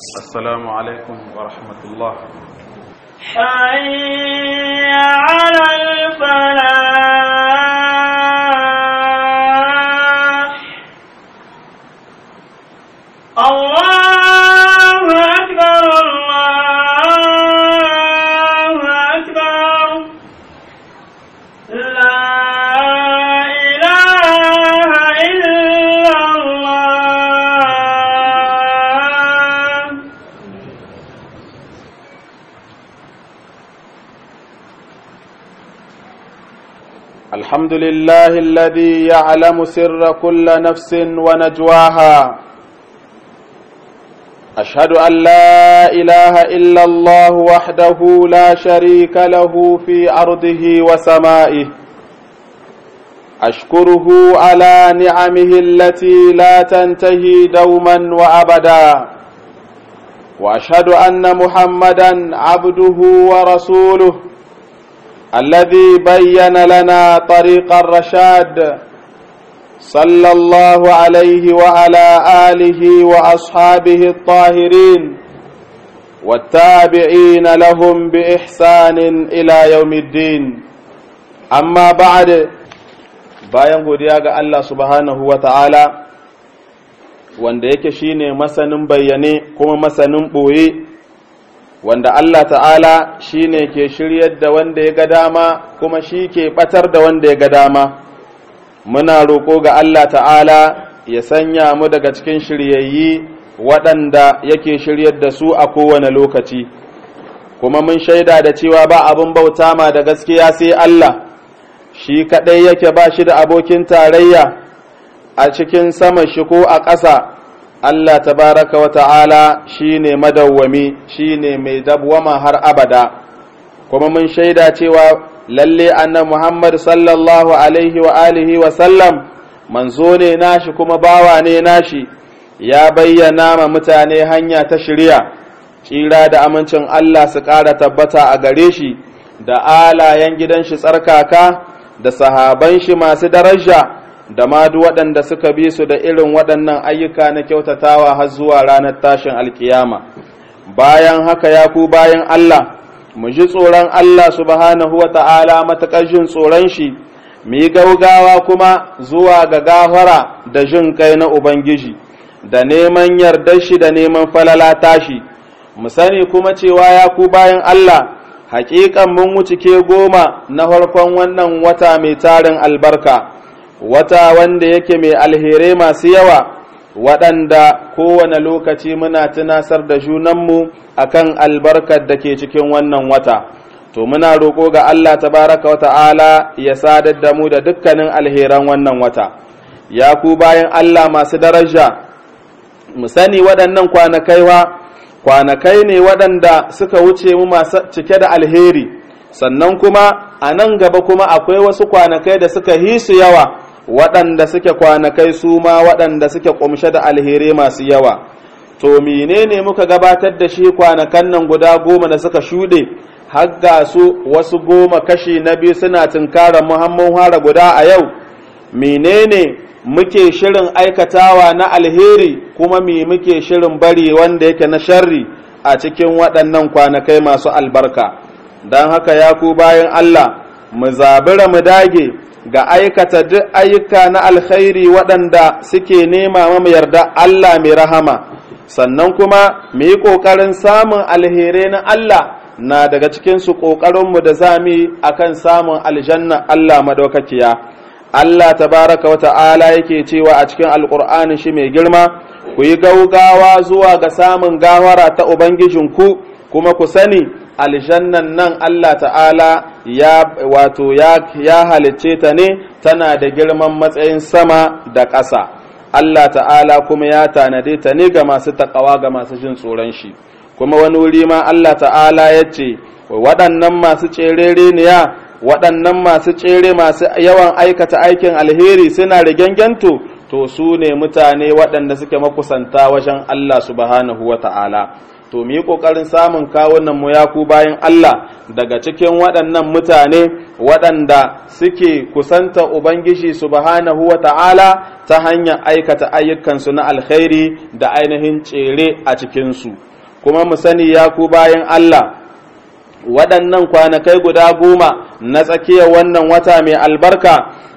السلام عليكم ورحمة الله. حي على الفلاح. الله أكبر الله أكبر، لا إله إلا الله. الحمد لله الذي يعلم سر كل نفس ونجواها. أشهد أن لا إله إلا الله وحده لا شريك له في أرضه وسمائه. أشكره على نعمه التي لا تنتهي دوما وأبدا. وأشهد أن محمدا عبده ورسوله الذي بين لنا طريق الرشاد، صلى الله عليه وعلى آله وأصحابه الطاهرين والتابعين لهم بإحسان إلى يوم الدين. أما بعد، bayan godiya ga Allah subhanahu wa ta'ala, wanda yake shine masanin bayyane kuma masanin ɓoye, wanda Allah ta'ala shine ke shiryar da wanda ya ga dama kuma shi ke ɓatar da wanda ya ga dama. Muna roƙo ga Allah ta'ala ya sanya mu daga cikin shiryayyi waɗanda yake shiryar da su a kowane lokaci. Kuma mun shaida da cewa ba abin bauta ma da gaskiya sai Allah, shi kaɗai yake ba shi da abokin tarayya a cikin sama shi ko a ƙasa. Allah tabaraka wa ta'ala shi ne madawwami, shi ne mai dabwama har abada. Kuma mun shaida cewa lalle annabi Muhammad sallallahu alaihi wa alihi wa sallam manzo ne nashi kuma bawa ne nashi, ya bayyana ma mutane hanya ta shirya. Tsira da amincin Allah su ƙara tabbata a gare shi da alayen gidan shi tsarkaka da sahaban shi masu daraja da ma duk waɗanda suka bi su da irin waɗannan ayyuka na kyautatawa har zuwa ranar tashin alkiyama. Bayan haka, ya ku bayan Allah, mu ji tsoron Allah subhanahu wa ta'ala matuƙar jin tsoron shi, mu yi gaugawa kuma zuwa ga gafara da jin kai na Ubangiji, da neman yardar shi da neman falala tashi. Mu sani kuma cewa, ya ku bayan Allah, haƙiƙan mun wuce ke 10 na farkon wannan wata mai tarin albarka, wata wanda yake mai alherai masu yawa, waɗanda kowane lokaci muna tunasar da junanmu akan albarkar da ke cikin wannan wata. To muna roƙo ga Allah tabaraka wa ta'ala ya sadar da mu da dukkanin alheran wannan wata. Ya ku bayan Allah masu daraja, mu sani waɗannan kwanakai wa kwanakai ne waɗanda suka wuce mu masu cike da alheri, sannan kuma a nan gaba kuma akwai wasu kwanakai da suka hisu yawa, waɗanda suke kwanakai su ma waɗanda suke ƙumshe da alherai masu yawa. To menene muka gabatar da shi kwanakan nan guda 10 da suka shuɗe, har ga su wasu 10 kashi na biyu suna tunkarar muhamman hara guda a yau? Menene muke shirin aikatawa na alheri, kuma me muke shirin bari wanda yake na sharri a cikin waɗannan kwanakai masu albarka? Don haka, ya ku bayan Allah, mu zabura mu dage ga aikata duk ayyuka na alkhairi waɗanda suke nema mu yarda Allah mai rahama, sannan kuma mu yi ƙoƙarin samun alherai na Allah. Na daga cikinsu ƙoƙarinmu da zami akan samun aljanna Allah madaukakiya. Allah tabaraka wa ta'ala yake cewa a cikin alƙur'ani shi mai girma: "Ku yi gaugawa zuwa ga samun gawara ta Ubangijinku, kuma ku sani aljannan nan Allah ta'ala ya wato ya halicce ta ne, tana da girman matsayin sama da ƙasa. Allah ta'ala kuma ya tanade ta ne ga masu taƙawa, ga masu jin tsoron shi." Kuma wani wuri ma Allah ta'ala ya ce waɗannan masu tserereniya, waɗannan masu tsere, masu yawan aikata aikin alheri, suna rigengento, To su ne mutane waɗanda suke makusanta wajen Allah subhanahu wa ta'ala. To mu yi ƙoƙarin samun kawunan mu ya ku bayan Allah daga cikin waɗannan mutane waɗanda suke kusanta Ubangiji subhanahu wa ta'ala ta hanyar aikata ayyukansu na alkhairi da ainihin tsere a cikinsu. Kuma mu sani ya ku bayan Allah, waɗannan kwanakai guda 10 na tsakiyar wannan wata mai albarka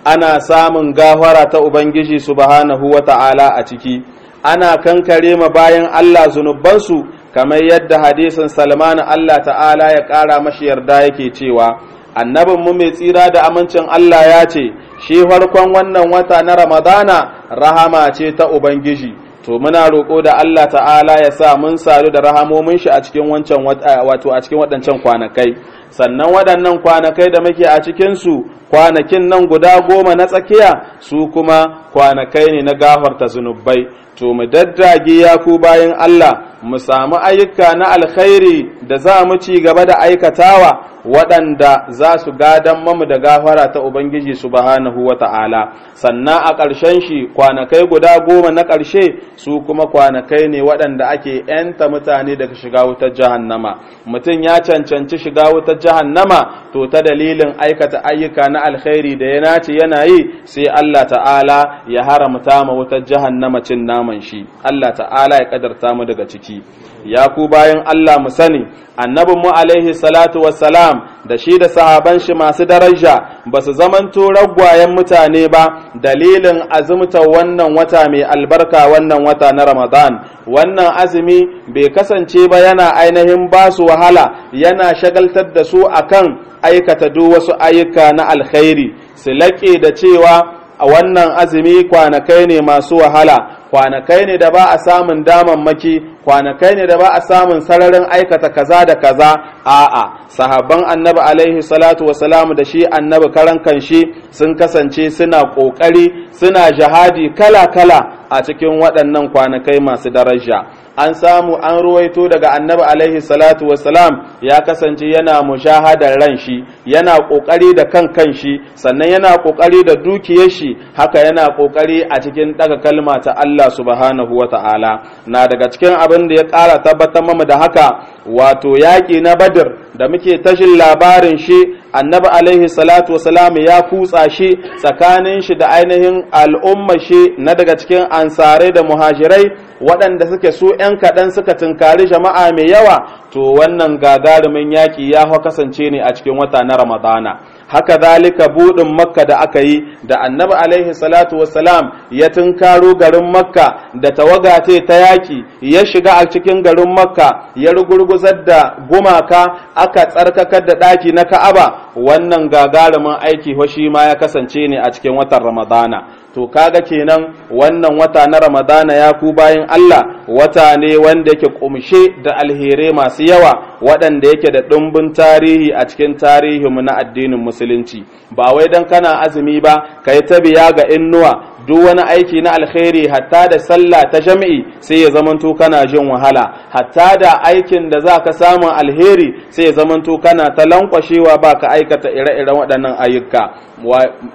ana samun gafara ta Ubangiji subhanahu wa ta'ala a ciki, ana kankare ma bayan Allah zunubansu, kamar yadda hadisin Salman, Allah ta'ala ya ƙara mashi yarda, yake cewa annabinmu mai tsira da amincin Allah ya ce shi farkon wannan wata na Ramadana rahama ce ta Ubangiji. To muna roƙo da Allah ta'ala ya sa mun sadu da rahamomin shi a cikin wancan, wato a cikin waɗancan kwanakai. Sannan waɗannan kwanakai da muke a cikinsu, kwanakin nan guda 10 na tsakiya, su kuma kwanakai ne na gafarta zunubai. To mu daddage ya ku bayan Allah, mu samu ayyuka na alkhairi da za mu ci gaba da aikatawa waɗanda za su gadan mamu da gafara ta Ubangiji subhanahu wa ta'ala. Sannan a ƙarshen shi, kwanakai guda 10 na ƙarshe, su kuma kwanakai ne waɗanda ake ‘yanta mutane daga shiga wutar jahannama. Mutum ya cancanci shiga wutar jahannama, to ta dalilin aikata ayyuka na alkhairi da ya nace yana yi, sai Allah ta'ala ya haramta ma wutar jahannama cin naman shi. Allah ta'ala ya kadarta mu daga ciki. Ya ku bayan Allah, mu sani annabin mu alaihi salatu wassalam da shi da sahaban shi masu daraja ba su zamanto ragwayen mutane ba dalilin azumta wannan wata mai albarka, wannan wata na Ramadan. Wannan azumi bai kasance ba yana ainihin ba su wahala, yana shagaltar da su akan aikata duk wasu ayyuka na alkhairi, su laƙe da cewa a wannan azumi kwanakai ne masu wahala, kwanakai ne da ba a samun damammaki, kwanakai ne da ba a samun sararin aikata kaza da kaza. A'a, sahabban Annabi alaihi salatu wasalam da shi Annabi karan kanshi sun kasance suna kokari, suna jihadi kala-kala a cikin waɗannan kwanakai masu daraja. An samu an ruwaito daga Annabi alaihi salatu wasalam ya kasance yana mushahadar ran shi, yana kokari da kan kanshi, sannan yana kokari da dukiyar shi, haka yana kokari a cikin daga kalma ta Allah subhanahu wa ta'ala. Na daga cikin abin da ya ƙara tabbatar mamu da haka, wato yaƙi na Badr da muke tashin labarin shi, Annabi alaihi salatu wasalam ya kutsa shi tsakanin shi da ainihin al'umma shi na daga cikin ansarai da muhajirai, waɗanda suke su ‘yan kaɗan suka tunkari jama'a mai yawa. To wannan gagarumin yaƙi ya kasance ne a cikin wata na Ramadana. Haka zalika buɗin Makka da aka yi, da Annabi alaihi salatu wassalam ya tunkaro garin Makka da tawaga ta yaƙi, ya shiga a cikin garin Makka, ya rugurguzar da gumaka, aka tsarkakar da ɗaki na Ka'aba. Wannan gagarumin aiki shi ma ya kasance ne a cikin watan Ramadana. To kaga kenan wannan wata na Ramadana, ya ku bayan Allah, wata ne wanda yake kumshe da alherai masu yawa, waɗanda yake da ɗumbin tarihi a cikin tarihinmu na addinin musulunci. Ba wai dan kana azumi ba kai ta biya ga innuwa, duk wani aiki na alkhairi, hatta da sallah ta jami'i, sai ya zamanto kana jin wahala, hatta da aikin da za ka samu alheri sai ya zamanto kana ta lankwashewa ba ka aikata ire-iren waɗannan ayyuka.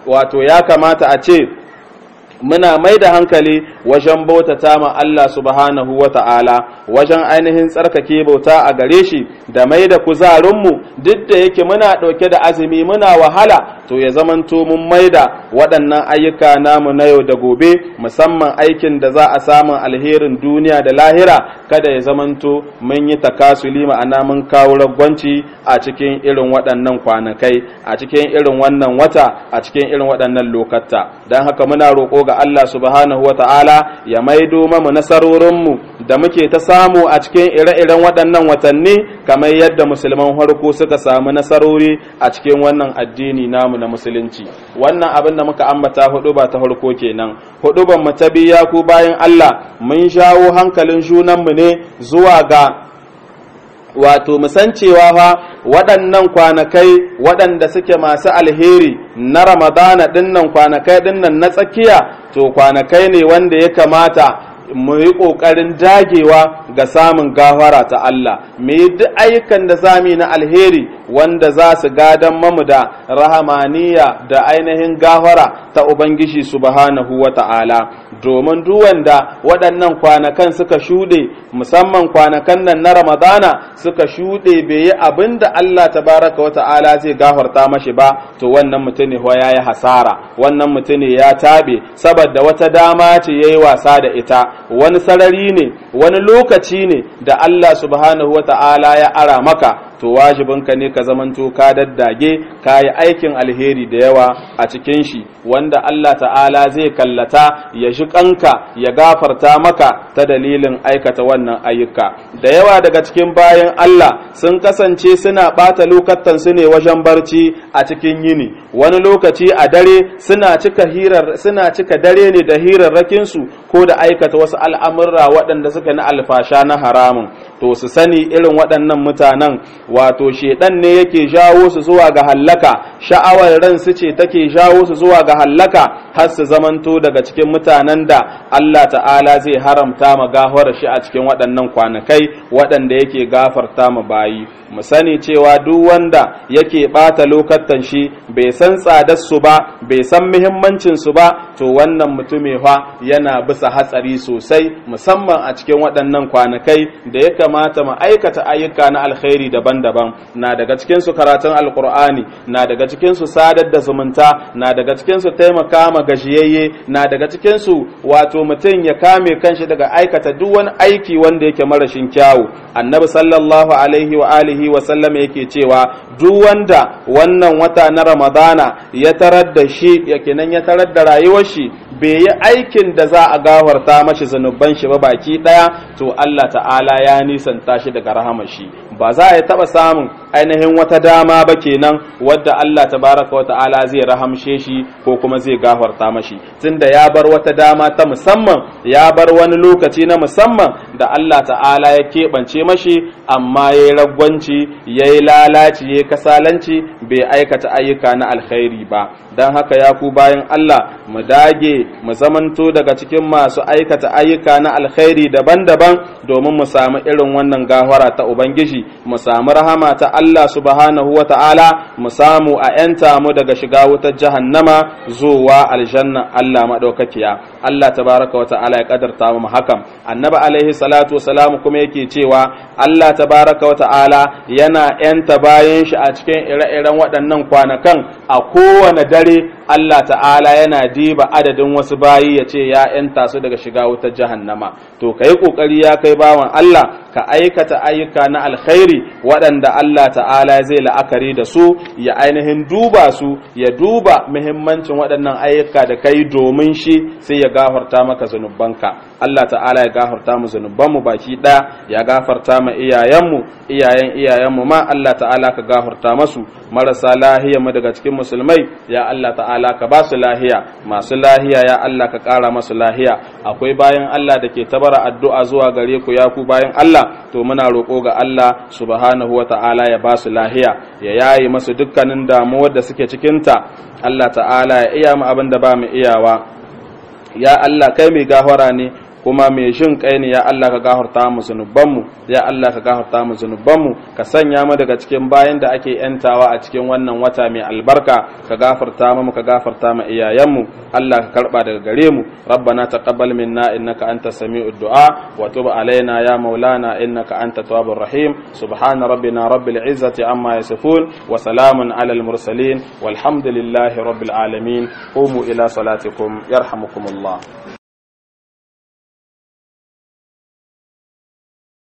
Wato ya kamata a ce muna mai da hankali wajen bautata ma Allah subhanahu wa ta'ala, wajen ainihin tsarkake bauta a gare shi da mai da kuzarinmu. Duk da yake muna ɗauke da azumi, muna wahala, to ya zamanto mun mai da waɗannan ayyuka namu na yau da gobe, musamman aikin da za a samun alherin duniya da lahira, kada ya zamanto mun yi takasuli, ma'ana mun kawo ragwanci a cikin irin waɗannan kwanakai, a cikin irin wannan wata, a cikin irin waɗannan lokatta. Don haka muna roƙo ga Allah subhanahu wa ta'ala ya maido mamu nasarorinmu da muke ta samu a cikin ire-iren waɗannan watanni, kamar yadda musulman harko suka samu nasarori a cikin wannan addini namu na musulunci. Wannan abin da muka ambata hudu ba ta harko kenan. Hudu ban mu ta biya ku bayan Allah, mun shawo hankalin junanmu ne zuwa ga wato musan cewa fa waɗannan kwanakai waɗanda suke masu alheri na Ramadana ɗinnan, kwanakai ɗinnan na tsakiya, to kwanakai ne wanda ya kamata mu yi ƙoƙarin dagewa ga samun gafara ta Allah, mu yi duk ayyukan da sami na alheri. wanda za su gadan mamu da rahamaniya da ainihin gafara ta Ubangiji subhanahu wa ta'ala. Domin duk wanda waɗannan kwanakan suka shuɗe, musamman kwanakan nan na Ramadana suka shuɗe, bai yi abin da Allah tabaraka wa ta'ala zai gafarta mashi ba, to wannan mutum ne ya yi hasara, wannan mutum ne ya tabe, saboda wata dama ce ya yi wasa da ita, wani sarari ne, wani lokaci ne da Allah subhanahu wa ta'ala ya ara maka. To wajibinka ne ka zamanto ka daddage, ka yi aikin alheri da yawa a cikin shi, wanda Allah ta'ala zai kallata ya ji kanka ya gafarta maka ta dalilin aikata wannan ayyuka. Da yawa daga cikin bayan Allah sun kasance suna ɓata lokatan su ne wajen barci a cikin yini, wani lokaci a dare suna cika hirar, suna cika dare ne da hirarrakin su ko da aikata wasu al'amurra waɗanda suka na alfasha na haramun. To su sani irin waɗannan mutanen, wato shedan ne yake jawo su zuwa ga hallaka, sha'awar ran su ce take jawo su zuwa ga hallaka, har su zamanto daga cikin mutanen da Allah ta'ala zai haramta ma gafara shi a cikin waɗannan kwanakai waɗanda yake gafarta ma bayi. Mu sani cewa duk wanda yake ɓata lokatan shi, bai san tsadar su ba, bai san muhimmancin su ba, to wannan mutume fa yana bisa hatsari sosai, musamman a cikin waɗannan kwanakai da ya kamata mu aikata ayyuka na alkhairi daban-daban. Na daga cikin su karatun alkur'ani, na daga cikin su sadar da zumunta, na daga cikin su taimaka ma gajiyayye, na daga cikin su wato mutum ya kame kanshi daga aikata duk wani aiki wanda yake marashin kyawu. Annabi sallallahu alaihi wa alihi wa sallam yake cewa duk wanda wannan wata na Ramadana ya tarar da shi, yake nan ya tarar da rayuwar shi, bai yi aikin da za a gafarta mashi zunuban shi ba baki daya, to Allah ta'ala ya nisanta shi daga rahamar shi. Ba za a taba samun ainihin wata dama ba kenan wadda Allah tabaraka wa ta'ala zai rahamshe shi ko kuma zai gafarta mashi, tunda ya bar wata dama ta musamman, ya bar wani lokaci na musamman da Allah ta'ala ya keɓance mashi, amma ya yi ragwanci, ya yi lalaci, ya yi kasalanci, bai aikata ayyuka na alkhairi ba. Don haka ya ku bayan Allah, mu dage mu zamanto daga cikin masu aikata ayyuka na alkhairi daban-daban, domin mu samu irin wannan gafara ta Ubangiji, mu samu rahama ta Allah subhanahu wa ta'ala, mu samu a ‘yanta mu daga shiga wutar jahannama zuwa aljanna Allah maɗaukakiya. Allah tabaraka wa ta'ala ya ƙadarta mu hakan. Annabi alaihi salatu wasalam kuma yake cewa Allah tabaraka wa ta'ala yana ‘yanta bayan shi a cikin ire-iren waɗannan kwanakan a kowane dare. Allah ta'ala yana diba adadin wasu bayi ya ce ya ‘yanta su daga shiga wutar jahannama. To ka yi ƙoƙari ya kai bawan Allah, ka aikata ayyuka na alkhairi waɗanda Allah ta'ala zai la'akari da su, ya ainihin duba su, ya duba muhimmancin waɗannan ayyuka da kai domin shi, sai ya gafarta maka zunubanka. Allah ta'ala ya gafarta mu zunubanmu baki ɗaya, ya gafarta ma iyayenmu, iyayen iyayenmu ma Allah ta'ala ka gafarta masu. Marasa lahiya mu daga cikin musulmai, ya Allah ta'ala ka ba su lahiya, masu lahiya ya Allah ka ƙara masu lahiya. Akwai bayan Allah da ke tabara addu'a zuwa gare ku ya ku bayan Allah, to muna roƙo ga Allah subhanahu wa ta'ala ya ba su lahiya, ya yaye masu dukkanin damuwar da suke cikinta. Allah ta'ala ya iya mu abin da ba mu iyawa. Ya Allah kai mai gafara ne kuma mai jin kai ne, ya Allah ka gafarta mu zunubanmu, ya Allah ka gafarta mu zunubanmu, ka sanya mu daga cikin bayan da ake yantawa a cikin wannan wata mai albarka, ka gafarta mu, ka gafarta mu iyayenmu, Allah ka karba daga gare mu. Rabbana taqabbal minna innaka antas sami'ud du'a wa tub alaina ya maulana innaka antat tawwabur rahim. Subhana rabbina rabbil izzati amma yasifun wa salamun alal mursalin, walhamdulillahi rabbil alamin. Qumu ila salatikum yarhamukumullah.